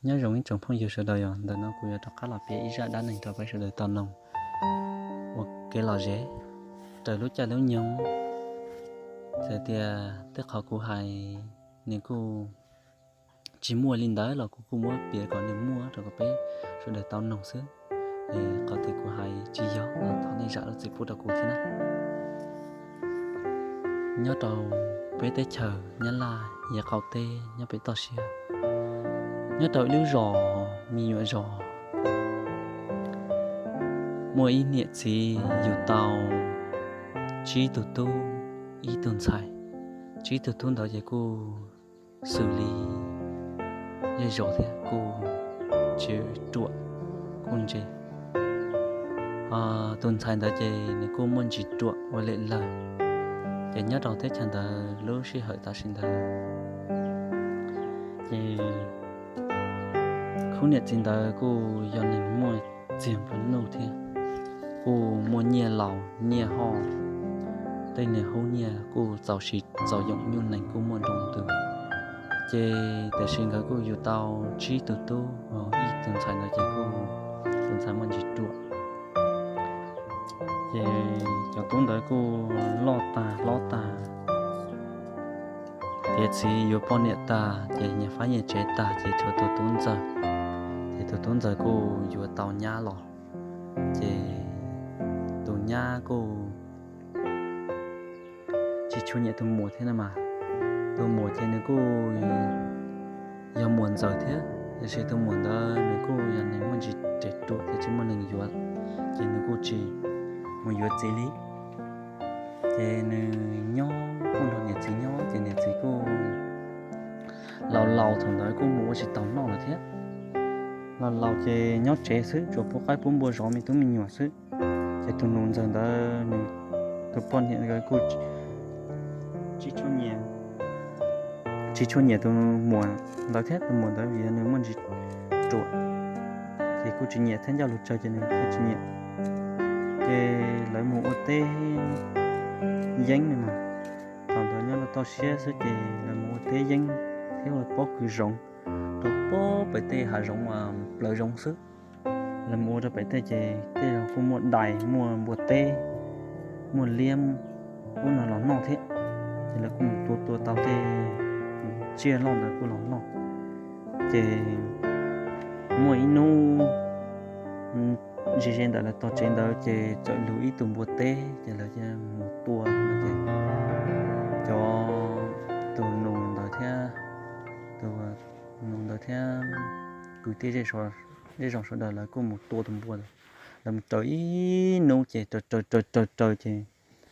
Nyob zoo ib tsoom phooj ywg sawv daws, yog ntawm no kuv yuav rov qab los piav ib zaj dab neeg rau peb sawv daws tau noog ua kev lom zem raws lub caij lub nyoog. Txawm tias tej qhov kuv hais nws kuj tsis muaj li ntawd los kuv kuj muab piav kom nws muaj rau kom peb sawv daws tau noog xwb. Es qhov twg kuv hais tsis yog los thov nej zam lub txim pub rau kuv thiab na. Nyob rau peb teb chaws Nyab Laj yav qaum teb nyob pem toj siab, nyob rau ib lub zos me nyuam zos, muaj ib niam txiv yug tau tsib tug tub ib tug ntxhais. Tsib tug tub ntawd ces kuj xws li zej zos thiab, kuj tsis ruam, kuj ntse. Tus ntxhais ntawd ces nws kuj muaj ntsis ruam ua lem lawg. Ces nyob rau teb chaws ntawd lub sij hawm tam sim ntawd ces khub niam txiv ntawd kuj yog neeg muaj txiag nplua nuj thiab, kuj muaj nyiaj laus nyiaj hoj, tej niag hub nyiaj kuj txaus siv txaus yoom, nyuj nees kuj muaj nroo ntws. Ces tam sim nkawd kuj yug tau tsib tug tub, ib tug ntxhais ntawd ces kuj tus ntxhais muaj ntsis ruam. Ces cov tub ntawd kuj loj tag hlob tag, tiav txiv yuav poj niam tag ces nyias fab nyias tsev tag ces tshuav tus tub ntxawg. Ces tus tub ntxawg kuj yuav tau nyab los, ces tus nyab kuj tsis tshua nyiam tus muam thiab no mas. Tus muam ces nws kuj yog muam ntxawm thiab, tiam sis tus muam ntawd nws kuj yog neeg muaj ntsis ruam thiab tsis muaj neeg yuav, ces nws kuj tsis mus yuav txiv li. Ces nws nyob kuj nrog niam txiv nyob, ces niam txiv kuj laus laus, thaum ntawd kuj mus ua tsis taus noj lawm thiab. Laus laus ces nyob tsev xwb, tsuas pub qaib pub npua zov me tub me nyuam xwb. Ces tus nus ntxawg ntawd nws, tus poj niam ntawd kuj tsis tshua nyiam tus muam ntawd thiab, tus muam ntawd vim yog nws muaj ntsis ruam, ces kuj tsis nyiam thiab, ncauj lus tsawg ces nws thiaj tsis nyiam. Ces lawv mus ua teb yeeb no mas, thaum ntawd nyob rau toj siab xwb ces lawv mus ua teb yeeb thiab ua pob kws zoov rau pem tej hav zoov uas plawv zoov xwb. Lawv mus ua rau pem tej ces tej zaum kuj muaj dais, muaj npua teb, muaj liab ub no los noj thiab. Ces lawv kuj mus tua tua tau tej tsiaj loj ntawd kuj los noj. Ces muaj ib hnub ze ze ntawm lawv tog tsev ntawd ces txawm lug ib tug npua teb, ces lawv mus tua no ces cov, tus nus ntawd thiab, tus nus ntawd thiab kwv tij zej zos sawv daws lawv kuj mus tua tus npua. Lawv mus raws ib hnub ces raws raws raws raws raws ces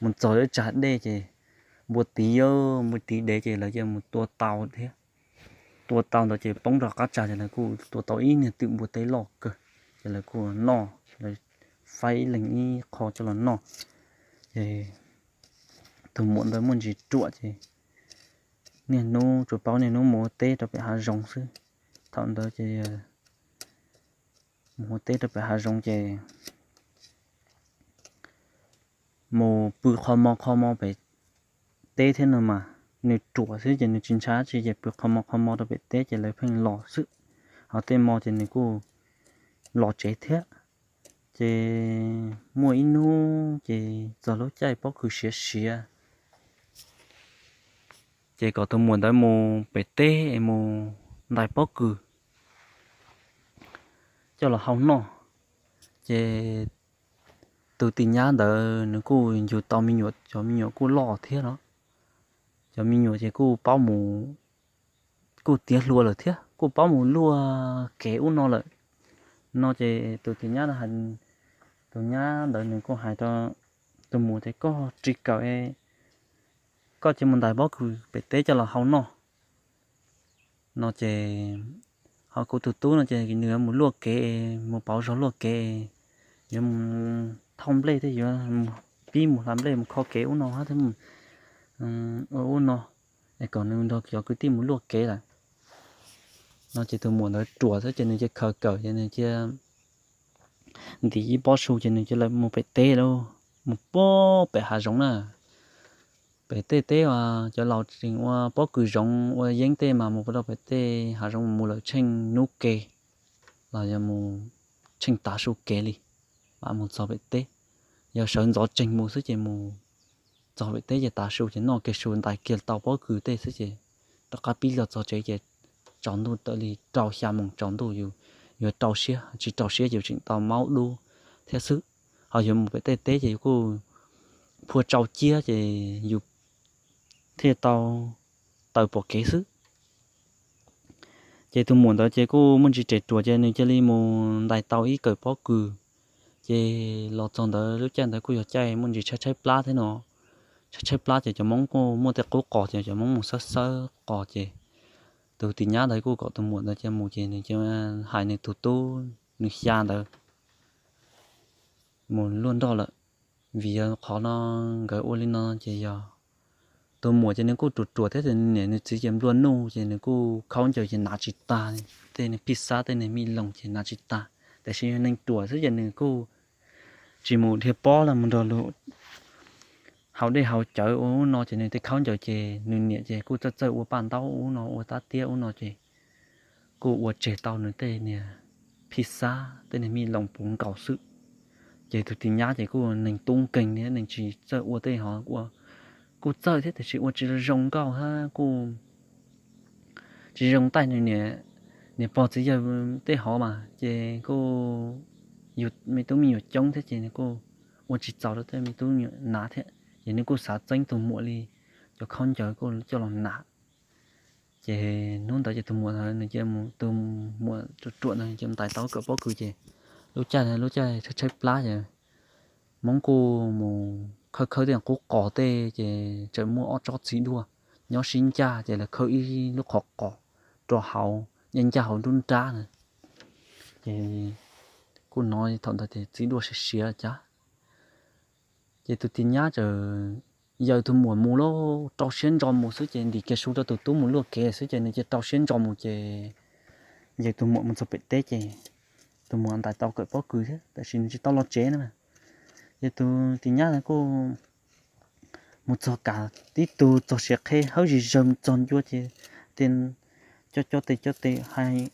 mus txog lawv tsag dej ces npua tiv, npua tiv dev ces lawv cia mus tua tau thiab. Tua tau ntawd ces poob rau qab tsag ces lawv kuj tua tau ib niag twm npua teb loj kawg, ces lawv kuj noj, lawv faib ib leeg ib qho coj los noj. Ces tus muam ntawd muaj ntsis ruam ces niaj hnub tsuas paub niaj hnub mus ua teb rau pem hav zoov xwb. Thaum ntawd ces mus ua teb rau pem hav zoov ces mus pw qho mo qho mo pem teb thiab no mas. Nws ruam xwb ces nws tsis ntshai dab tsi ces pw qho mo qho mo rau pem teb ces lawv pheej los xwb. Ho tej mo ces nws kuj los tsev thiab. Ces muaj ib hnub ces txog lub caij pob kws siav siav, ces kom tus muam ntawd mus pem teb es mus ntais pob kws coj los hau noj. Ces tus tim nyab ntawd nws kuj yug tau me nyuam, cov me nyuam kuj loj thiab no. Cov me nyuam ces kuj paub mus, kuj tiav hluas lawm thiab, kuj paub mus luaj kev ub no lawm. No ces tus tim nyab, tus nyab ntawd nws kuj hais rau tus muam tias, koj ris kawm, koj cia mus ntais pob kws pem teb coj los hau noj. No ces ho kuv tus tub no ces nws yuav mus luaj kev, mus pauv zog luaj kev, yuav mus thauj nplej thiab yuav pib mus hla nplej mus kho kev ub no thiab ua ub no, es kom nws nrog cov kwv tij mus luaj kev lawm. No ces tus muam ntawd ruam xwb ces nws cia khaws kawm ces nws cia ntim ib pob su ces nws cia lawv mus pem teb lauj, mus puag pem hav zoov na. pem tej teb uas cov laus tseem ua pob kws zoov ua yeeb tej mas mus rau pem tej hav zoov mus lawm tsheej hnub ke los yog mus tsheej tav su kev li, mam mus txog pem teb. Yog sawv ntxov tsees mus xwb ces mus txog pem teb ces tav su ces noj kiag su ntais kiag tau pob kws tej xwb ces rov qab pib los txog tsev ces tsaus ntuj tawm li rau xya moos tsaus ntuj yus yuav rau siab, tsis rau siab ces yus tseem tau maub dub thiab xwb. Ho yus mus pem tej teb ces yus kuj phua tsau ciab ces yus thiaj tau taws pom kev xwb. Ces tus muam ntawd ces kuj muaj ntsis res ruam ces nws cia li mus ntais tau ib kawm pob kws. Ces los txog ntawd lub caij ntawd kuj yog caij muaj ntsis tshaib tshaib plab thiab no. Tshaib tshaib plab ces cov Hmoob kuj muaj tej qub qos ces cov Hmoob mus xawb xawb qos ces tus tis nyab ntawd kuj kom tus muam ntawd cia mus ces nws cia hais nws tus tub nws xya ntawd mus luaj nrog lawm. Vim yog qhov no nkawd ua li no ces yog tus muam ces nws kuj ruam ruam thiab tus niam nws txiv ces nplua nuj ces nws kuj khaub ncaws ces hnav tsis tag, tej niag phij xab tej niag mij loos ces hnav tsis tag. Tiam sis yog neeg ruam xwb ces nws kuj tsis mus dhia pob los mus nrog luag haus dej haus cawv ua ub no ces nws tej khaub ncaws ces nws niam ces kuj txawj txawj ua paj ntaub ub no ua tab tiab ub no ces kuj ua tseg tau nws tej niag phij xab tej niag mij loos puv nkaus xwb. Ces tus tis nyab ces kuj neeg tub nkeeg thiab neeg tsis txawj ua tej hov ua, kuj txawj thiab tiam sis ua tsis zoo nkauj hab kuj tsis zoo taij nws niam, niam pog txiv yawg tej hov mas ces kuj yug me tub me nyuam coob thiab ces nws kuj ua tsis txaus rau tej me tub me nyuam hnav thiab ces nws kuj xav txeeb tus muam li cov khaub ncaws kuj coj los hnav. Ces hnub ntawd ces tus muam ntawd nws cia mus, tus muam ruam ruam ntawd nws cia ntais tau kawm pob kws ces lub caij lub caij tshaib tshaib plab ces Hmoob kuj mus khawb khawb tej qub qos tej ces tseem muaj ob tsob txiv duaj nyob sib ncaj ces lawv khawb ib lub qhov qos rau hauv ncaj ncaj hauv nruab nrab na. Ces kuj hnov thaum ntawd ces txiv duaj siav siav cas ces tus tis nyab txawm yaws tus muam mus lauj, rau siab ntso mus xwb ces ntim kiag su rau tus tub mus luaj kev xwb ces nws cia rau siab ntso mus ces yaws tus muam mus txog pem teb ces tus muam ntais tau kawm pob kws thiab tab sis nws tsis tau los tsev na. Ces tus tis nyab ntawd kuj mus txog kam tib tug txog siav qhe hawb zis zawg mus txog ncua ces coj coj tes coj tes hais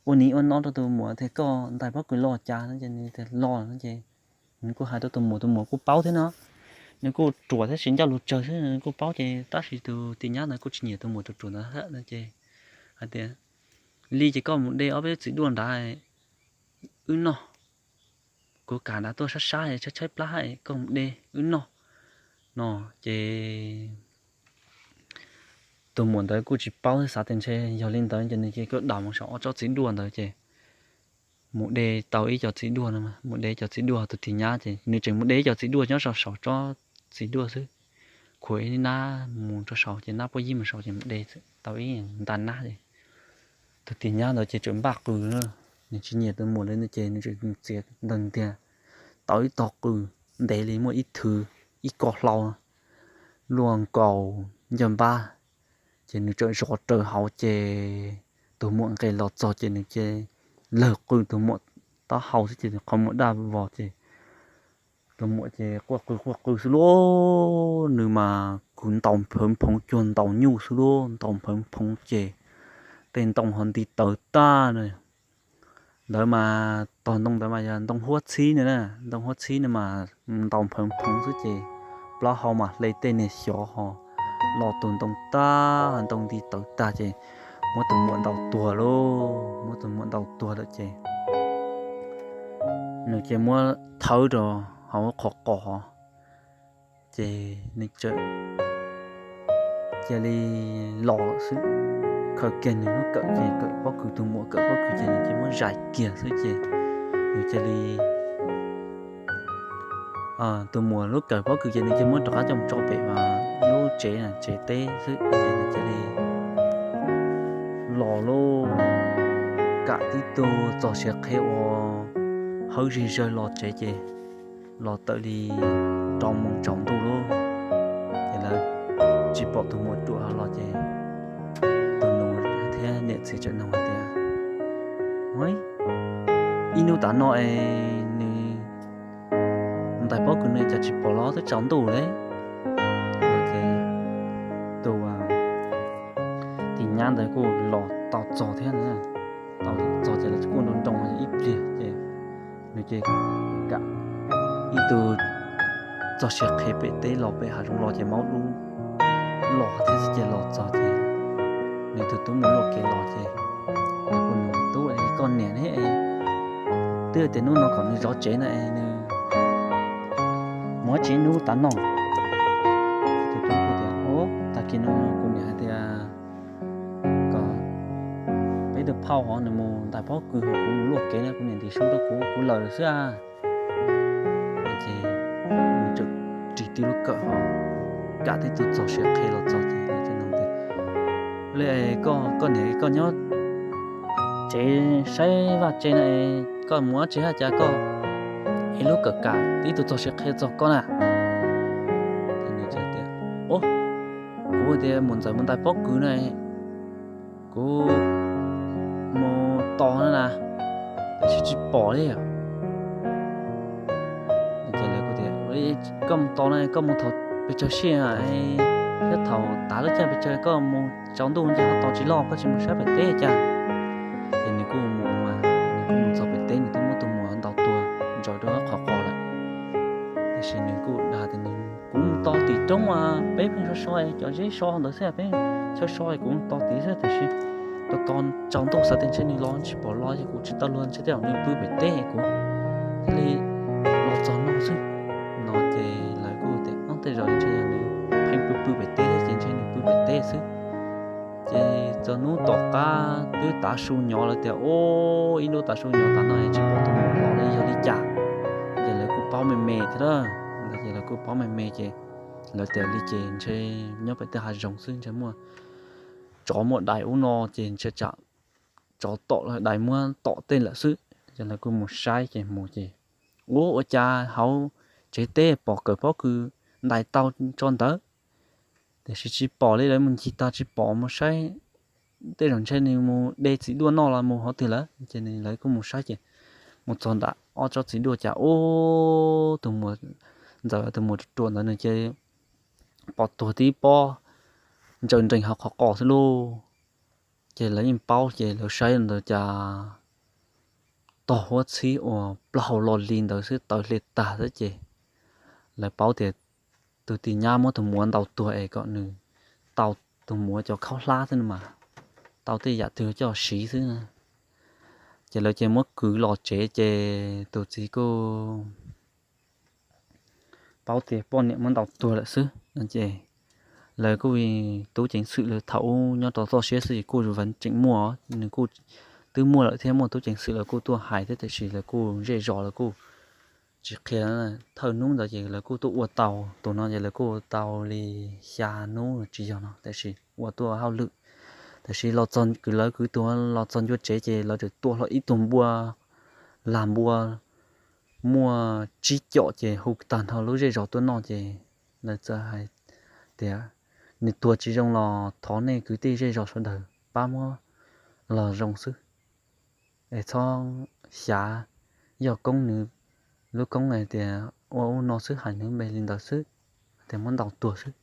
ua niv ua no rau tus muam tias koj ntais pob kws los cas no ces nws tias los no ces nws kuj hais rau tus muam, tus muam kuj paub thiab no. Nws kuj ruam thiab sis ncauj lus tsawg xwb nws kuj paub ces tab sis tus tis nyab ntawd kuj tsis nyiam tus muam ruam ruam ntawd thiab no ces hais tias li ces koj mus de ob peb txiv duaj nrad wb noj, kuv kam nrad tuaj sab sab tshaib tshaib plab koj mus de wb noj no ces tus muam ntawd kuj tsis paub xav tias ntshe yog li ntawd ces nws cia li daus mus saum ob tsob txiv duaj ntawd ces mus de tau ib co txiv duaj no, mus de cov txiv duaj tus tis nyab ces nws tseem mus de ib co txiv duaj nyob saum tsob txiv duaj xwb, khuam ib nab mus rau saud ces nab puab yib mus saud ces mus de tau ib nta nab ces tus tis nyab ntawd ces tseem npaj qws, nws tsis nyiam tus muam li no ces nws tseem txiav ntees tiag tau ib tog qws ntev li muaj ib thwv ib ko hlau luaj nkaus ncaj npab ces nws tseem zov raws hauv ces tus muam nqes los txog ces nws cia li lawg qws tus muam taub hau xwb ces qhov muag daj vog ces tus muam ces quaj qw quaj qw xwb lauj, nws mas kwv ntaus nphawv nphoov cuag ntaus nyuj xwb lauj, ntaus nphawv nphoov ces tej ntoo ho nti tawv tag na. Ntawd mas tog ntoo ntawd mas yog ntoo huab txhib na, ntoo huab txhib na mas ntaus nphawv nphoov xwb ces plaub hau mas hle tej niag xyov ho los tus ntoo tag, ntoo nti tawv tag ces muab tus muam ntaus tuag lauj, muab tus muam ntaus tuag lawm ces nws cia li muab thawb rau hauv qhov qos ces nws txawm cia li los xwb, khaws kiag nws lub kawm ces kawm pob kws, tus muam kawm pob kws ces nws cia li muab zais kiag xwb ces nws cia li tus muam lub kawm pob kws ces nws cia li muab rov qab coj mus tso pem mas lub tsev, tsev teb xwb ces nws cia li los lauj, kam tib tug txog siav qhev ua hawb zig zawg los tsev ces los tawm li rau moos tsaus ntuj lauj, ces lawv tsis pom tus muam ruam los ces tus nus thiab niam txiv tseem nug hais tias, ib hnub tav no es nws ntais pob kws no cas tsis pom los twb tsaus ntuj li no ces Nyab ntawd kuj los tau txog thiab, tau txog ces lawv kuj nroo nroo ib pliag ces nws ces kam ib tug txog siav qhev pem teb los pem hav zoov los ces maub dub los thiab xwb ces los txog ces nws tus tub mus luaj kev los ces nws kuj nug tus tub, koj niam ne, twb tias hnub no kom nws zov tsev na es nws mus ua tsi hnub tav no? Tus tub kuj tias, tag kis no kuv niam hais tias kom peb tus phauj hov nws mus ntais pob kws, kuv mus luaj kev na, kuv niam ntim su rau kuv, kuv lawm xwb a. Ces nws txawm ris tib lub kawm hov, kam tib tug txog siav qhev los txog ces nws tias, koj niam, koj nyob tsev saib vaj tsev na, koj mus ua tsi haj cas koj ib lub kawm kam tib tug txog siav qhev txog koj na? Nws tias, kuv tias mus ntxawm mus ntais pob kws na, kuv mus tos na na, tiam sis tsis pom li. Koj mus tos na, koj mus thaum pes tsawg sij, thiab thaum tav lub caij pes tsawg koj mus tsaus ntuj nce tos tsis loj, koj tsis mus saib pem teb cas? Ces nws kuj mus mas nws kuj mus txog pem teb, nws twb muab tus muam ntaus tuag ntsaws rau qhov qos lawm. Tiam sis nws kuj dag tias, kuv mus tos tim roob mas peb pheej so so cov zeb so ntawd xwb, peb so so kuv mus tos tim xwb, tiam sis tos tos tsaus ntuj xav tias ntshe nws los tsis pom los, ces kuv tsis tau luag ntshe tej zaum nws pw pem teb, kuv thiaj li los txog no xwb. No ces lawv kuj tias, tej zaum ntshe yog nws pheej pw pw pem teb ces ntshe nws pw pem teb xwb. Ces txog hnub tom qab twb tav su nyo lawm tias, ib hnub tav su nyo tas no tsis pom tus muam los li yog li cas? Ces lawv kuj paub me me thiab lawm, ces lawv kuj paub me me ces lawv tias li ces ntshe nyob pem tej hav zoov xwb, ntshe muaj tsov muaj dais ub no ces ntshe tsam tsov tom los dais muab tom tej lawm xwb. Ces lawv kuj mus saib ces mus ces, ua ua cas hauv tsev teb pom kawm pob kws ntais tau tso ntawd, tiam sis tsis pom li, lawv mus ncig tag tsis pom, mus saib tej zaum ntshe nws mus de txiv duaj noj los mus qhov twg lawm. Ces lawv kuj mus saib ces mus txog nram ob tsob txiv duaj cas ub, tus muam ntxawm tus muam ruam ruam ntawd nws ces pom tuag tib pob ntsaws nrees hauv qhov qos xwb lauj. Ces lawv yeej paub ces lawv saib ntawd cas tog huab txhib uas plaub hau lo li ntawd xwb, tawv hle tag xwb ces lawv paub tias tus tim nyab muab tus muam ntaus tuag es kom nws tau tus muam cov khaub hlab xwb no mas, tau tej yam twg coj siv xwb. Ces lawv ces muab kwv los tsev ces tus txiv kuj paub tias poj niam muab ntaus tuag lawm xwb no ces lawv kuj, tub ceev xwm lawv thaum ub nyob rau toj siab xwb ces kuj yuav tseem muaj, nws kuj twb muaj lawm thiab, muaj tub ceev xwm lawv kuj tuaj hais thiab, tiam sis lawv kuj zej zos lawv kuj tsis qhia. Thawj hnub ntawd ces lawv kuj tuaj ua tau, tus no ces lawv kuj ua tau li xya hnub tsis yog no, tiam sis ua tuaj hauj lwm. Tiam sis los txog kwv, lawv kwv tus los txog ncua tsev ces lawv txawm tua hlo ib tug npua, lag npua muaj tsib com ces hu tag nrho lub zej zos tuaj noj ces lawv txawm hais tias, nws tuag tsis zoo los thov nej kwv tij zej zos sawv daws pab muab los zoo xwb, es txhob xyav, yog koob nws lub koob hais tias ua ub no xwb, hais nws npe li ntawd xwb, tias muab ntaus tuag xwb.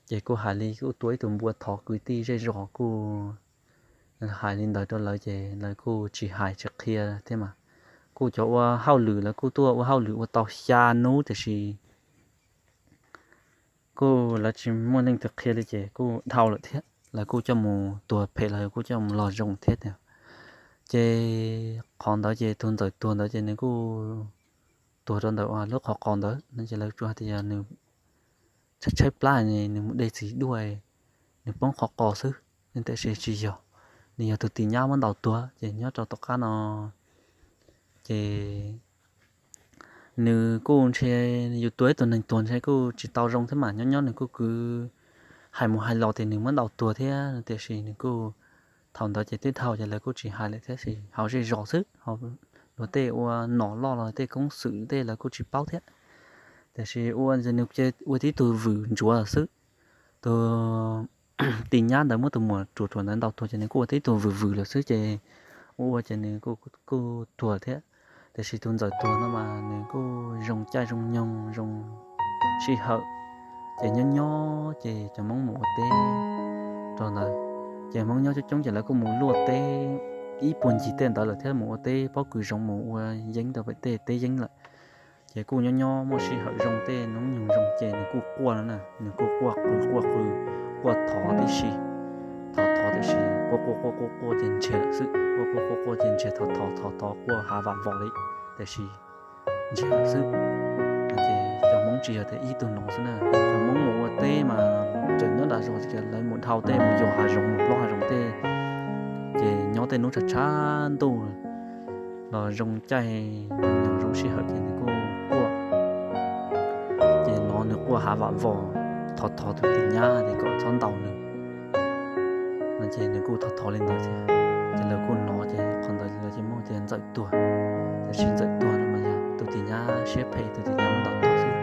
Ces kuj hais li kuj tua ib tug npua thov kwv tij zej zos, kuj hais li ntawd rau lawv ces lawv kuj tsis hais tsis qhia thiab mas, kuj cov ua hauj lwm lawv kuj tuaj ua hauj lwm ua tau xya hnub tiam sis kuj lawv tsis muaj leej twg qhia li ces kuj dhau lawm thiab, lawv kuj coj mus tuag phem, lawv kuj coj mus los zoo thiab tiag. Ces qhov ntawd ces tus ntxawm tuag ntawd ces nws kuj tuag rau ntawm lub qhov qos ntawd no ces lawv tsuas hais tias yog nws tshaib tshaib plab, nws mus de txiv duaj, nws poob qhov qos xwb, tiam sis tsis yog, nws yog tus tim nyab muab ntaus tuag. Ces nyob rau tom qab no ces nws kuj ntshe, yus tua ib tug neeg tuag ntshe kuj tsis tau zoo thiab mas, nyob nyob nws kuj kwv, hais mus hais los tias nws muab ntaus tuag thiab, tiam sis nws kuj, thaum ntawd ces twb dhau ces lawv kuj tsis hais lawm thiab, sis hauv zej zos xwb, luag tej ua nom loj los tej koob xwm tej lawv kuj tsis paub thiab. Tiam sis ua nws ua tib tug vwm ntsuav xwb. Tus tim nyab ntawd muab tus muam ruam ruam ntawd ntaus tuag ces nws kuj ua tib tug vwm vwm lawm xwb ces ua ua ces nws kuj tuag thiab. Tiam sis tus ntxawm tuag no mas nws kuj zoo caij zoo nyoog zoo sij hawm, ces nyob nyob ces cov Hmoob mus ua teb rau ntawd. Ces Hmoob nyob coob coob ces lawv kuj mus luaj teb ib puag ncig tej ntawd lawm thiab mus ua teb pob kws zoov mus ua yeeb rau pem tej teb yeeb lawm. Ces kuj nyob nyob muaj sij hawm zoo tej hnub nyoog zoo ces nws kuj quaj no na, nws kuj quaj qw quaj qw, quaj thov tib si, thov thov tib si, quaj quaj quaj quaj quaj ces ntsiag lawm xwb, quaj quaj quaj quaj ces ntsiag, thov thov thov thov quaj hav vam vos li, tiam sis ntsiag lawm xwb. Ces cov Hmoob tsis yog tias ib tug no xwb na, cov Hmoob mus ua teb mas tseem nyob nram zos, lawv mus dhau tej mus yos hav zoov mus plob hav zoov tej, ces nyob tej hnub tshav tshav ntuj los zoo caij nyoog zoo sij hawm ces nws kuj quaj. Ces hnov nws quaj hav vam vos, thov thov tus tis nyab tias kom txhob ntaus nws no ces nws kuj thov thov li ntawd thiab. Ces lawv kuj hnov ces qhov ntawd lawv ces muab tias Ntxawm tuag. Tiam sis Ntxawm tuag no mas yog tus tis nyab siab phem, tus tis nyab muab ntaus tuag xwb.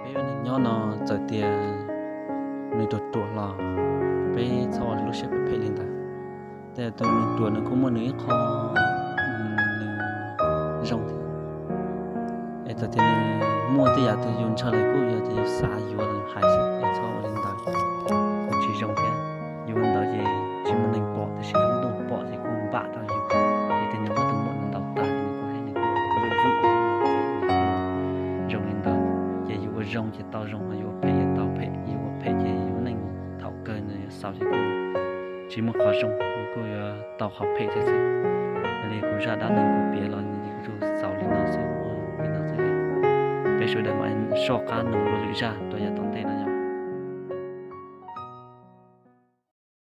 Peb ua neej nyob no txawm tias nws ruam ruam los peb txhob ua lub siab phem phem li ntawd. Tej tus nws ruam nws kuj muaj nws ib qho nws zoo thiab. Es txawm tias nws muaj tej yam twg yus ntshaw los kuj yog tias yus xav yuav los hais xwb es txhob ua li ntawd, kuj tsis zoo thiab. Yus ua ntawd ces tsis muaj neeg pom tiam sis lub ntuj pom ces kuj npam rau yus. Ces tej niag muab tus muam ntaus tag ces nws kuj hais nws kuj vwm vwm, zoo li ntawd. Ces yus ua zoo ces tau zoo, yus ua phem ces tau phem, yus ua phem ces yus neej thaum kawg nws yuav xaus ces kuj tsis muaj qhov zoo, kuj yuav tau qhov phem thiab xwb. Yog li kuv zaj dab neeg kuv piav los kuv tsuas xaus li no xwb, li no xwb. Peb sawv daws mam soj qab nug dua lwm zaj rau yav tom ntej.